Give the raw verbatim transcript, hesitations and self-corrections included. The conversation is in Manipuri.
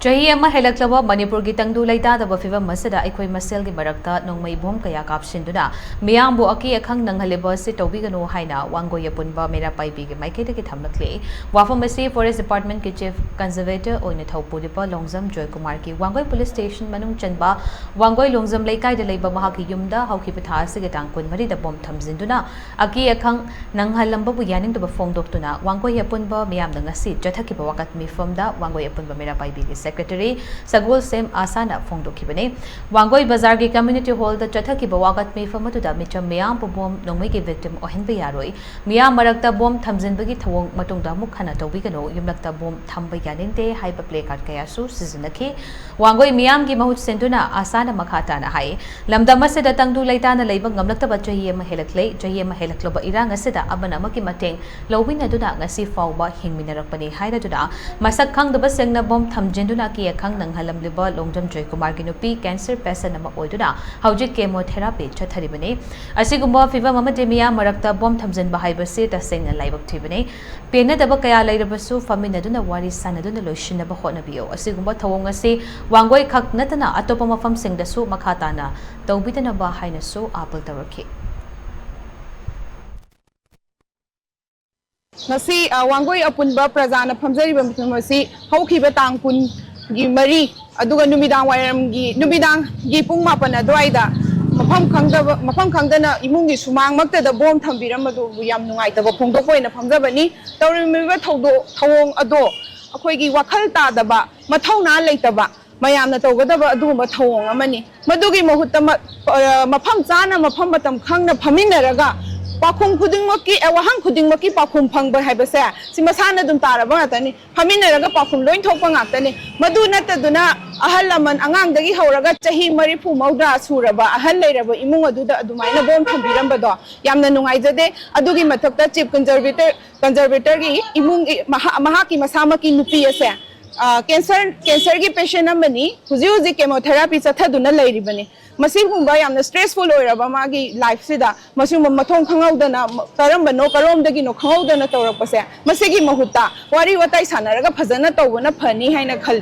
ꯆꯍꯤ ꯑꯃ ꯍꯦꯜꯂꯛꯂꯕ ꯃꯅꯤꯄꯨꯔꯒꯤ ꯇꯪꯗꯨ ꯂꯩꯇꯥꯗꯕ ꯐꯤꯕꯝ ꯑꯁꯤꯗ ꯑꯩꯈꯣꯏ ꯃꯁꯦꯜꯒꯤ ꯃꯔꯛꯇ ꯅꯣꯡꯃꯩ ꯕꯣꯝ ꯀꯌꯥ ꯀꯥꯞꯁꯤꯟꯗꯨꯅ ꯃꯤꯌꯥꯝꯕꯨ ꯑꯀꯤ ꯑꯈꯪ ꯅꯪꯍꯜꯂꯤꯕ ꯑꯁꯤ ꯇꯧꯕꯤꯒꯅꯨ ꯍꯥꯏꯅ ꯋꯥꯡꯒꯣꯏ ꯑꯄꯨꯟꯕ ꯃꯩꯔꯥ ꯄꯥꯏꯕꯤꯒꯤ ꯃꯥꯏꯀꯩꯗꯒꯤ ꯊꯝꯂꯛꯂꯤ꯫ ꯋꯥꯐꯝ ꯑꯁꯤ Forest Department ꯀꯤ Chief Conservator ꯑꯣꯏꯅ ꯊꯧꯄꯨꯔꯤꯕ ꯂꯣꯡꯖꯝ ꯖꯣꯏꯀꯨꯃꯥꯔꯒꯤ ꯋꯥꯡꯒꯣꯏ Police Station ꯃꯅꯨꯡ ꯆꯟꯕ ꯋꯥꯡꯒꯣꯏ ꯂꯣꯡꯖꯝ ꯂꯩꯀꯥꯏꯗ ꯂꯩꯕ ꯃꯍꯥꯛꯀꯤ ꯌꯨꯝꯗ ꯍꯧꯈꯤꯕ ꯊꯥ ꯑꯁꯤꯒꯤ ꯇꯥꯡ ꯀꯨꯟꯃꯔꯤꯗ ꯕꯣꯝ ꯊꯝꯖꯤꯟꯗꯨꯅ ꯑꯀꯤ ꯑꯈꯪ ꯅꯪꯍꯜꯂꯝꯕꯕꯨ ꯌꯥꯅꯤꯡꯗꯕ ꯐꯣꯡꯗꯣꯛꯇꯨꯅ ꯋꯥꯡꯒꯣꯏ ꯑꯄꯨꯟꯕ ꯃꯤꯌꯥꯝꯅ ꯉꯁꯤ ꯆꯠꯊꯈꯤꯕ ꯋꯥꯀꯠ ꯃꯤꯐꯝꯗ ꯋꯥꯡꯒꯣꯏ ꯑꯄꯨꯟꯕ ꯃꯩꯔꯥ ꯄꯥꯏꯕꯤꯒꯤ Secretary ꯁꯒꯣꯜꯁꯦꯝ ꯑꯥꯁꯥꯅ ꯐꯣꯡꯗꯣꯛꯈꯤꯕꯅꯤ꯫ ꯋꯥꯡꯒꯣꯏ ꯕꯖꯥꯔꯒꯤ Community Hall ꯗ ꯆꯠꯊꯈꯤꯕ ꯋꯥꯀꯠ ꯃꯤꯐꯝ ꯑꯗꯨꯗ ꯃꯤꯆꯝ ꯃꯤꯌꯥꯝꯕꯨ ꯕꯣꯝ ꯅꯣꯡꯃꯩꯒꯤ victim ꯑꯣꯏꯍꯟꯕ ꯌꯥꯔꯣꯏ, ꯃꯤꯌꯥꯝ ꯃꯔꯛꯇ ꯕꯣꯝ ꯊꯝꯖꯤꯟꯕꯒꯤ ꯊꯧꯑꯣꯡ ꯃꯇꯨꯡꯗ ꯑꯃꯨꯛ ꯍꯟꯅ ꯇꯧꯕꯤꯒꯅꯨ, ꯌꯨꯝꯂꯛꯇ ꯕꯣꯝ ꯊꯝꯕ ꯌꯥꯅꯤꯡꯗꯦ ꯍꯥꯏꯕ placard ꯀꯌꯥꯁꯨ ꯁꯤꯖꯤꯟꯅꯈꯤ꯫ ꯋꯥꯡꯒꯣꯏ ꯃꯤꯌꯥꯝꯒꯤ ꯃꯍꯨꯠ ꯁꯤꯟꯗꯨꯅ ꯑꯥꯁꯥꯅ ꯃꯈꯥ ꯇꯥꯅ ꯍꯥꯏ, ꯂꯝꯗꯝ ꯑꯁꯤꯗ ꯇꯪꯗꯨ ꯂꯩꯇꯥꯅ ꯂꯩꯕ ꯉꯝꯂꯛꯇꯕ ꯆꯍꯤ ꯑꯃ ꯍꯦꯜꯂꯛꯂꯦ꯫ ꯆꯍꯤ ꯑꯃ ꯍꯦꯜꯂꯛꯂꯕ ꯏꯔꯥꯡ ꯑꯁꯤꯗ ꯑꯃꯅ ꯑꯃꯒꯤ ꯃꯇꯦꯡ ꯂꯧꯃꯤꯟꯅꯗꯨꯅ ꯉꯁꯤ ꯐꯥꯎꯕ ꯍꯤꯡꯃꯤꯟꯅꯔꯛꯄꯅꯤ ꯍꯥꯏꯔꯗꯨꯅ, ꯃꯁꯛ ꯈꯪꯗꯕꯁꯤꯡꯅ ꯕꯣꯝ ꯊꯝꯖꯤꯟꯗꯨꯅ ꯑꯀꯤ ꯑꯈꯪ ꯅꯪꯍꯜꯂꯝꯂꯤꯕ ꯂꯣꯡꯖꯝ ꯖꯣꯏꯀꯨꯃꯥꯔꯒꯤ ꯅꯨꯄꯤ cancer patient ꯑꯃ ꯑꯣꯏꯗꯨꯅ ꯍꯧꯖꯤꯛ chemotherapy ꯆꯠꯊꯔꯤꯕꯅꯤ꯫ ꯑꯁꯤꯒꯨꯝꯕ ꯐꯤꯕꯝ ꯑꯃꯗꯤ ꯃꯤꯌꯥꯝ ꯃꯔꯛꯇ ꯕꯣꯝ ꯊꯝꯖꯤꯟꯕ ꯍꯥꯏꯕꯁꯤ ꯇꯁꯦꯡꯅ ꯂꯥꯏꯕꯛ ꯊꯤꯕꯅꯤ꯫ ꯄꯦꯟꯅꯗꯕ ꯀꯌꯥ ꯂꯩꯔꯕꯁꯨ ꯐꯝꯃꯤꯟꯅꯗꯨꯅ ꯋꯥꯔꯤ ꯁꯥꯟꯅꯗꯨꯅ ꯂꯣꯏꯁꯤꯟꯅꯕ ꯍꯣꯠꯅꯕꯤꯌꯨ꯫ ꯑꯁꯤꯒꯨꯝꯕ ꯊꯧꯑꯣꯡ ꯑꯁꯤ ꯋꯥꯡꯒꯣꯏ ꯈꯛ ꯅꯠꯇꯅ ꯑꯇꯣꯞꯄ ꯃꯐꯝꯁꯤꯡꯗꯁꯨ ꯃꯈꯥ ꯇꯥꯅ ꯇꯧꯕꯤꯗꯅꯕ ꯍꯥꯏꯅꯁꯨ ꯑꯥꯄꯤꯜ ꯇꯧꯔꯛꯈꯤ꯫ ꯉꯁꯤ, ꯑ, ꯋꯥꯡꯒꯣꯏ ꯑꯄꯨꯟꯕ ꯄ꯭ꯔꯖꯥꯅ ꯐꯝꯖꯔꯤꯕ ꯃꯤꯐꯝ ꯑꯁꯤ ꯍꯧꯈꯤꯕ ꯇꯥꯡ ꯀꯨꯟꯒꯤ ꯃꯔꯤ, ꯑꯗꯨꯒ ꯅꯨꯃꯤꯗꯥꯡ ꯋꯥꯏꯔꯝꯒꯤ, ꯅꯨꯃꯤꯗꯥꯡꯒꯤ ꯄꯨꯡ ꯃꯥꯄꯟ ꯑꯗꯨꯋꯥꯏꯗ ꯃꯐꯝ ꯈꯪꯗꯕ, ꯃꯐꯝ ꯈꯪꯗꯅ ꯏꯃꯨꯡꯒꯤ ꯁꯨꯃꯥꯡꯃꯛꯇꯗ ꯕꯣꯝ ꯊꯝꯕꯤꯔꯝꯕꯗꯨꯕꯨ ꯌꯥꯝ ꯅꯨꯡꯉꯥꯏꯇꯕ ꯐꯣꯡꯗꯣꯛꯄ ꯑꯣꯏꯅ ꯐꯝꯖꯕꯅꯤ꯫ ꯇꯧꯔꯝꯃꯤꯕ ꯊꯧꯗꯣꯛ, ꯊꯧꯑꯣꯡ ꯑꯗꯣ ꯑꯩꯈꯣꯏꯒꯤ ꯋꯥꯈꯜ ꯇꯥꯗꯕ, ꯃꯊꯧꯅꯥ ꯂꯩꯇꯕ, ꯃꯌꯥꯝꯅ ꯇꯧꯒꯗꯕ ꯑꯗꯨꯒꯨꯝꯕ ꯊꯧꯑꯣꯡ ꯑꯃꯅꯤ꯫ ꯃꯗꯨꯒꯤ ꯃꯍꯨꯠꯇ ꯃ-, ꯑ, ꯃꯐꯝ ꯆꯥꯅ, ꯃꯐꯝ ꯃꯇꯝ ꯈꯪꯅ ꯐꯝꯃꯤꯟꯅꯔꯒ ꯄꯥꯎꯈꯨꯝ ꯈꯨꯗꯤꯡꯃꯛꯀꯤ, ꯑ, ꯋꯥꯍꯪ ꯈꯨꯗꯤꯡꯃꯛꯀꯤ ꯄꯥꯎꯈꯨꯝ ꯐꯪꯕ ꯍꯥꯏꯕꯁꯦ ꯁꯤ ꯃꯁꯥꯅ ꯑꯗꯨꯝ ꯇꯥꯔꯕ ꯉꯥꯛꯇꯅꯤ꯫ ꯐꯝꯃꯤꯟꯅꯔꯒ ꯄꯥꯎꯈꯨꯝ ꯂꯣꯏ ꯊꯣꯛꯄ ꯉꯥꯛꯇꯅꯤ꯫ ꯃꯗꯨ ꯅꯠꯇꯗꯨꯅ ꯑꯍꯜ ꯂꯃꯟ, ꯑꯉꯥꯡꯗꯒꯤ ꯍꯧꯔꯒ ꯆꯍꯤ ꯃꯔꯤꯐꯨ ꯃꯧꯗ꯭ꯔꯥ ꯁꯨꯔꯕ ꯑꯍꯜ ꯂꯩꯔꯕ ꯏꯃꯨꯡ ꯑꯗꯨꯗ ꯑꯗꯨꯃꯥꯏꯅ ꯕꯣꯝ ꯊꯝꯕꯤꯔꯝꯕꯗꯣ ꯌꯥꯝꯅ ꯅꯨꯡꯉꯥꯏꯖꯗꯦ꯫ ꯑꯗꯨꯒꯤ ꯃꯊꯛꯇ Chief Conservator, Conservatorꯒꯤ ꯏꯃꯨꯡ, ꯃꯍꯥ-, ꯃꯍꯥꯛꯀꯤ ꯃꯁꯥꯃꯛꯀꯤ ꯅꯨꯄꯤ ꯑꯁꯦ, ꯑ, cancer, cancerꯒꯤ patient ꯑꯃꯅꯤ꯫ ꯍꯧꯖꯤꯛ ꯍꯧꯖꯤꯛ chemotherapy ꯆꯠꯊꯗꯨꯅ ꯂꯩꯔꯤꯕꯅꯤ꯫ ꯃꯁꯤꯒꯨꯝꯕ ꯌꯥꯝꯅ stressful ꯑꯣꯏꯔꯕ ꯃꯥꯒꯤ lifeꯁꯤꯗ ꯃꯁꯤꯒꯨꯝꯕ ꯃꯊꯣꯡ ꯈꯪꯍꯧꯗꯅ, ꯀꯔꯝꯕꯅꯣ ꯀꯔꯣꯝꯗꯒꯤꯅꯣ ꯈꯪꯍꯧꯗꯅ ꯇꯧꯔꯛꯄꯁꯦ, ꯃꯁꯤꯒꯤ ꯃꯍꯨꯠꯇ ꯋꯥꯔꯤ ꯋꯥꯇꯥꯏ ꯁꯥꯟꯅꯔꯒ ꯐꯖꯅ ꯇꯧꯕꯅ ꯐꯅꯤ ꯍꯥꯏꯅ ꯈꯜꯂꯤ꯫